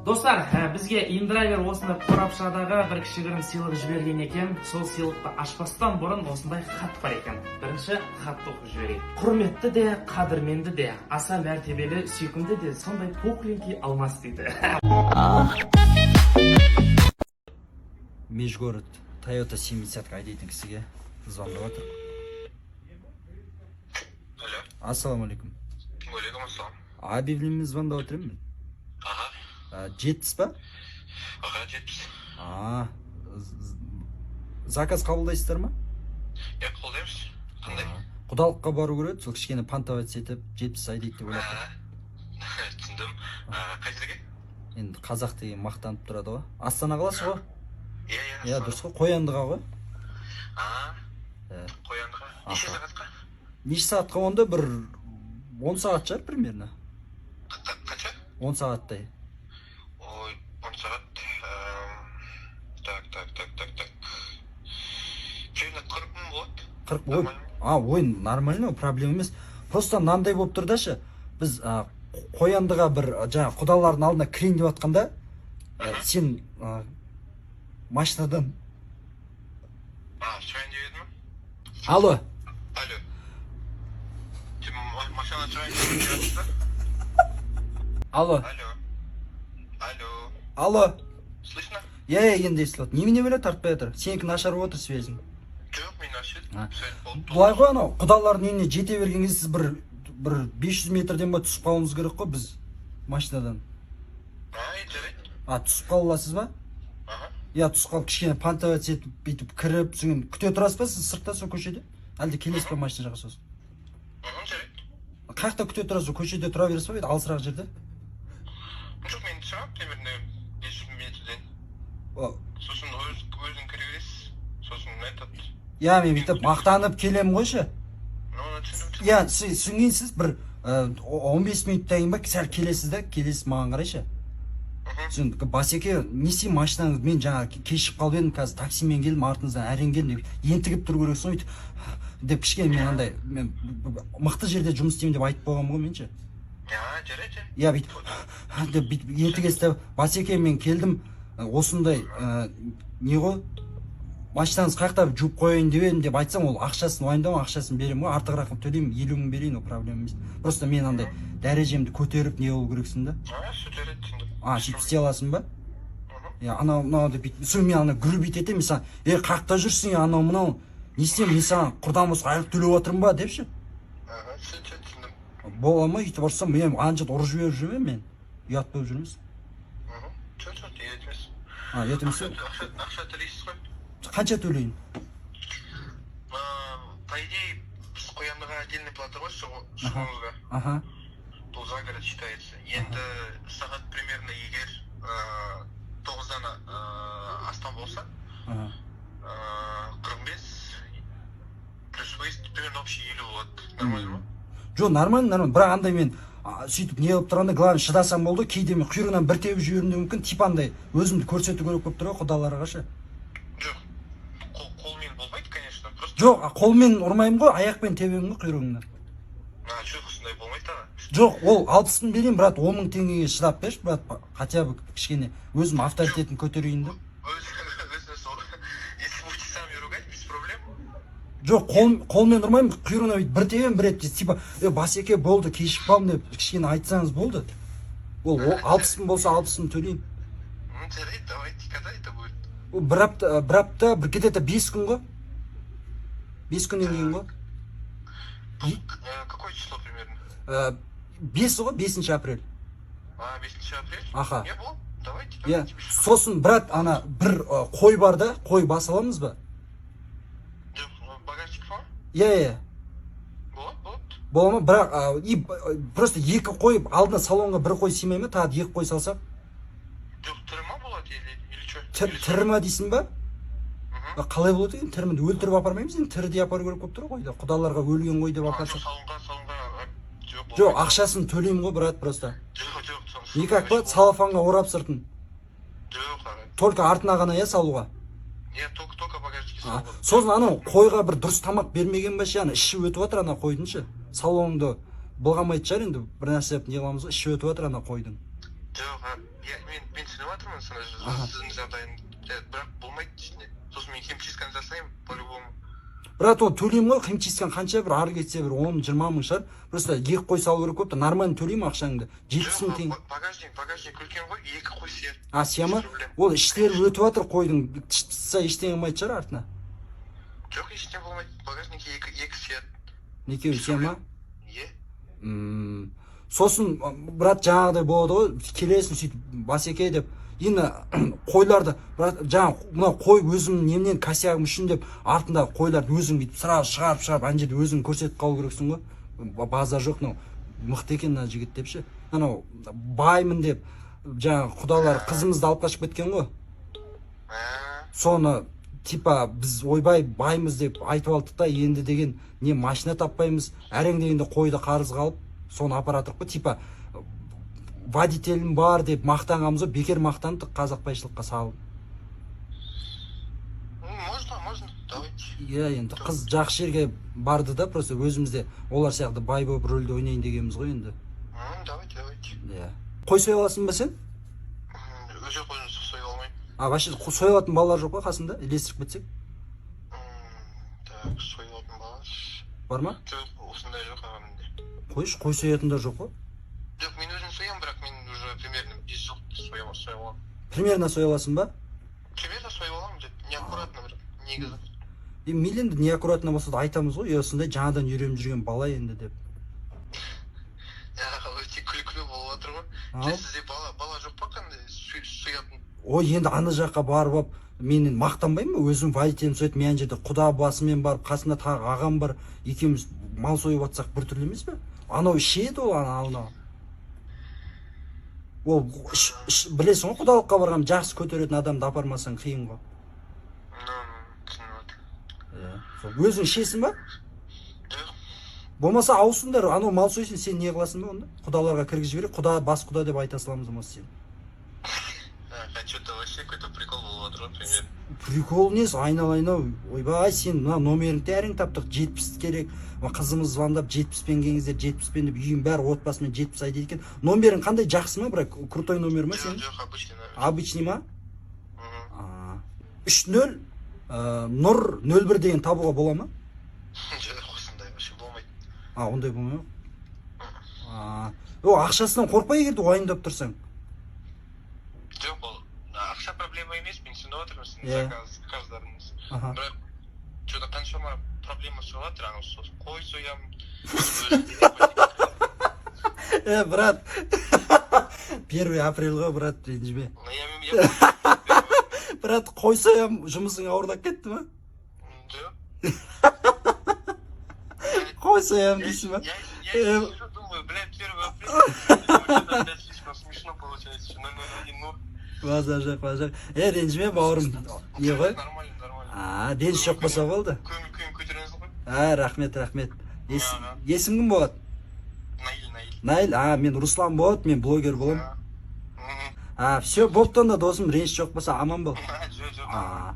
Достар, бізге индрайвер осындай қорапшадағы бір кішігірім сыйлық жіберген екен. Сол сыйлықты ашпастан бұрын осындай хат бар екен. Бірінші хатты оқып жіберейік. Құрметті де, қадірменді де, аса мәртебелі, сүйкімді де, сондай пухленький Алмас дейді. Межгород, Тойота 70 айдайтын кісіге звондап жатыр. Алло. Ассалаумағалейкум. Уалейкум ассалам. Объявлениемен звондап жатыр едім мен. Аха. 70 па? Аха, 70. А, заказ қабылдайсыздар ма? Иә, қолдаймыз. Қандай? А, құдалыққа бару керек еді, сол кішкене понтовать етіп, 70 айдайды деп ойлап Аха. Түсіндім. А, қай жерге? Енді қазақ деген мақтанып тұрады ғой. Астана қаласы ғой. Иә. Иә, дұрыс қой, Қояндыға ғой. А, Иә. Қояндыға. Неше Аха. сағатқа? Неше сағатқа? Онда бір 10 сағат шығар примерно. Қанша? 10 сағаттай. Ой, 10 сағат. Так, так, так, так, так. Примерно 40 мың болады. 40, ой. Нормально. А, ой, нормально, проблема емес. Просто мынандай болып тұр да ше, біз Қояндыға бір жаңағы құдалардың алдына кірейін деп жатқанда, сен машинадан А, шығайын деп едім. Алло. Алло. Сен машинадан шығайын деп жатсың ба? Алло. Алло. Алло. Алло. Слышно? Иә, енді естіліп. Немене, бөле тартпай жатыр? Сенікі нашар болып отыр связің. Жоқ, мен вообще А. связь болды. Былай ғой, анау құдалардың үйіне жете берген кезде сіз бір 500 метрден ба түсіп қалуыңыз керек қой, біз машинадан. А, жарайды. А, түсіп қала аласыз ба? Аха. Иә, түсіп қалып, кішкене понтовать етіп, бүйтіп кіріп, содан кейін күте тұрасыз ба сіз сыртта, сол көшеде, әлде келесіз ба машина жаққа сосын? Мхм, жарайды. Қай жақта күте тұрасыз? Көшеде тұра бересіз ба, бүйтіп алысырақ жерде? Жоқ, мен шығамын примерно 500 метрден. О, Сосын өзің кіре бересіз. Сосын этот. Иә, мен бүйтіп мақтанып келемін ғой ше. Ну, түсіндім, түсіндім. Иә, содан кейін сіз бір 15 минуттан кейін ба сәл келесіз да, келесіз маған қарай ше. Сосын: «Басеке, не істеймін машинаңыз, мен жаңа кешігіп қалып едім, қазір таксимен келдім, артыңыздан әрең келдім», — деп ентігіп тұру керексің ғой өйтіп деп. Кішкене мен андай, мен мықты жерде жұмыс істеймін деп айтып қойғанмын ғой мен ше. А, жарайды. Иә, бүйтіп деп, бүйтіп ентігесіз да: «Басеке, мен келдім, осындай не ғой, машинаңызды қай жақта жуып қояйын деп едім», — деп айтсам, ол ақшасын уайымдама, ақшасын беремін ғой, артығырақ қылып төлеймін, 50 000 берейін, ол проблема емес. Просто мен андай дәрежемді көтеріп не болу керексің да. А, все, жарайды, түсіндім. А, сөйтіп істей аласың ба? Мхм. Иә, анау мынау деп бүйтіп, сосын мен ана грубить етемін мен саған: «Е, қай жақта жүрсің, е, анау мынау не істеймін, мен саған құрдан босқа айлық төлеп жатырмын ба?» — деп ше. Аха, все, все, түсіндім. Бола ма? Өйтіп ұрыссам, мен ана жерде ұрып жіберіп жүрмін, мен ұят болып жүрміз. Мхм. Жоқ, жоқ, ұят емес. А, ұят емес пе? Ақша төлейсіз ғой. Қанша төлейін? А, по идее, біз Қояндыға отдельный плата ғой шығуыңызға. Бұл за город считается. Енді сағат примерно егер 9-дан астам болса, 45 плюс выезд, примерно общий 50 болады. Нормально ма? Жоқ, нормально, нормально, бірақ андай мен сөйтіп не қылып тұрғанда, главное, шыдасам болды. Кейде мен құйрығынан бір теуіп жіберуім де мүмкін, типа андай өзімді көрсету керек болып тұр ғой құдаларға ше. Жоқ. Қолмен болмайды, конечно. Просто Жоқ, қолмен ұрмаймын ғой, аяқпен тебемін ғой құйрығыңнан. А, жоқ, сондай болмайды, аға. Жоқ, ол 60 000 берейін, брат, 10 000 теңгеге шыдап берші, брат, хотя бы кішкене өзім авторитетін көтерейін да. Өзіңіз сол, если будете сами ругать, без проблем. Жоқ, қолмен ұрмаймын, құйрығына бүйтіп бір тебемін бір рет, типа: «Е, басеке, болды, кешігіп қалдым», — деп кішкене айтсаңыз болды. Ол 60 000 болса, 60 000 төлеймін. Ну, жарайды, давайте, когда это будет? Ол бір апта, бір апта, бір где то 5 күн ғой, 5 күннен кейін ғой. Бұл, какое число примерно? 5-і ғой, 5 апрель. А, 5 апрель? Аха. Не, болды, давайте, Иә. давайте, без проблем. Сосын, брат, ана бір қой бар да, қой баса аламыз ба? Жоқ, багажник па? Иә. Болады, болады. Бола ма? Бірақ и просто екі қой алдына, салонға бір қой сыймай ма, тағы екі қой салсақ? Жоқ, тірі ма болады или что? Тірі ма дейсің ба? Мхм. А, қалай болады екен тірімді? Өлтіріп апармаймыз енді, тірідей апару керек болып тұр ғой, құдаларға өлген қой деп А, жоқ, апарсақ. салонға, жоқ, Жоқ, болмайды. ақшасын төлеймін ғой, брат, просто. Жоқ, жоқ, Никак па? Целлофанға орап сыртын. Жоқ, аға. Только артына ғана, иә, салуға? Нет, только багажникке А, салуға. сосын анау қойға бір дұрыс тамақ бермеген ба ше, ана іші өтіп жатыр ана қойдың ше. Салонды былғамайтын шығар енді, бір нәрсе не қыламыз ғой, іші өтіп жатыр ана қойдың. Жоқ, а, я, мен Түсініп жатырмын сонда. Сіздің жағдайын, бірақ болмайды ішінде. Сосын мен химчистканы жасаймын по любому. Брат, ол төлеймін ғой химчистканы. Қанша, бір ары кетсе, бір 10-20 мың шығар. Просто екі қой салу керек болыпты. Нормально төлеймін ақшаңды, 70 000 Жоқ, теңге. Багажник үлкен ғой, екі қой сияды. А, сия ма? Без проблем. Ол іштері өтіп жатыр қойдың. Тышса, ештеңе болмайтын шығар артына. Жоқ, ештеңе болмайды, багажникке екі сияды. Екеуі сия ма? Иә. Сосын, брат, жаңағыдай болады ғой, келесің сөйтіп, басеке деп. Енді қойларды, брат, жаңа мынау қой өзімнің немнен, косягым үшін деп, артындағы қойларды өзің бүйтіп сразу шығарып шығарып ана жерде өзің көрсетіп қалу керексің ғой. Базар жоқ, мынау мықты екен мына жігіт деп ше. Анау баймын деп, жаңағы құдалар қызымызды алып қашып кеткен ғой. Соны типа біз ойбай, баймыз деп айтып алдық та, енді деген не, машина таппаймыз, әрең дегенде қойды қарызға алып, соны апара тұрық қой. Типа водителім бар деп мақтанғанбыз ғой, бекер мақтандық, қазақбайшылыққа салып. Ну, можно, можно, давайте. Иә, енді қыз жақсы жерге барды да, просто өзіміз де олар сияқты бай болып рөлде ойнайын дегенбіз ғой енді. Давайте, давайте. Иә, қой соя аласың ба сен? Жоқ, өзім соя алмаймын. А вообще соя алатын балалар жоқ па қасында, ілестіріп кетсек? Так, соя алатын бала Бар ма? Жоқ, осындай жоқ аға менде. Қойшы, қой соятындар жоқ қой. Жоқ, мен өзім соямын, бірақ мен уже примерно 5 жыл соя аламын. Примерно соя аласың ба? Примерно сойып аламын деп, неаккуратно, бірақ негізі. Е, мейлі енді, неаккуратно болса да айтамыз ғой, е, осындай жаңадан үйреніп жүрген бала енді деп. Аға, өте күлкілі болып жатыр ғой. Ал? Же, сізде бала жоқ па қандай соятын? Ой, енді ана жаққа барып алып, мен енді мақтанбаймын ба, өзім водителім сояды. Мен ана жерде құда басымен барып, қасымда тағы ағам бар, екеуміз мал сойып жатсақ, біртүрлі емес пе? Анау ішеді ол, анау ол білесің ғой, құдалыққа барған жақсы көтеретін адамды апармасаң, қиын ғой. Ну, түсініп жатырмын. Иә, сол. Өзің ішесің ба? Жоқ. Болмаса ауысыңдар, анау мал сойсын, сен не қыласың ба онда? Құдаларға кіргізіп жіберейік, құда, бас құда деп айта саламыз болмаса сені. А что то вообще какой то прикол болып жатыр ғой примерно. Прикол несі, айналайын ау ойбай, сен мына номеріңді әрең таптық, 70 керек. Мына қызымыз звондап, 70-пен келіңіздер, 70-пен деп, үйдің бәрі отбасымен 70 айдайды екен. Номерің қандай, жақсы ма, бірақ крутой номер ма Жоқ. сенің? Жоқ, обычный номер. Обычный ма? Мгм. Үш нөл нұр 01 деген табуға бола ма? Жоқ, осындай вообще болмайды. А, ондай болмай ма? А, о, ақшасынан қорықпа, егер де уайымдап тұрсаң. Жоқ, ол ақша проблема емес, мен түсініп отырмын сіздің заказдарыңыз. Бірақ че то қаншама проблема шығып жатыр анау, сосын қой соямын өзім. Е, брат, 1 апрель ғой, брат, ренжіме. Ну, я Брат, қой соям, жұмысың ауырлап кетті ма? Жоқ. Қой соям дейсің ба? Я сижу, думаю, блядь, 1 апреля, что-то, блядь, слишком смешно получается, 001, ну. Базар жоқ, базар жоқ. Е, ренжіме, бауырым, не ғой. Нормально, нормально. А, реніш жоқ болса болды. Көңіл күйін көтеріңіз ғой. А, рахмет, рахмет. Ага. Есімің кім болады? Наиль, Наиль. Наиль, а, мен Руслан болады, мен блогер боламын. Мгм. А, все, болыпты онда, досым, реніш жоқ болса, аман бол. Жоқ, жоқ. А.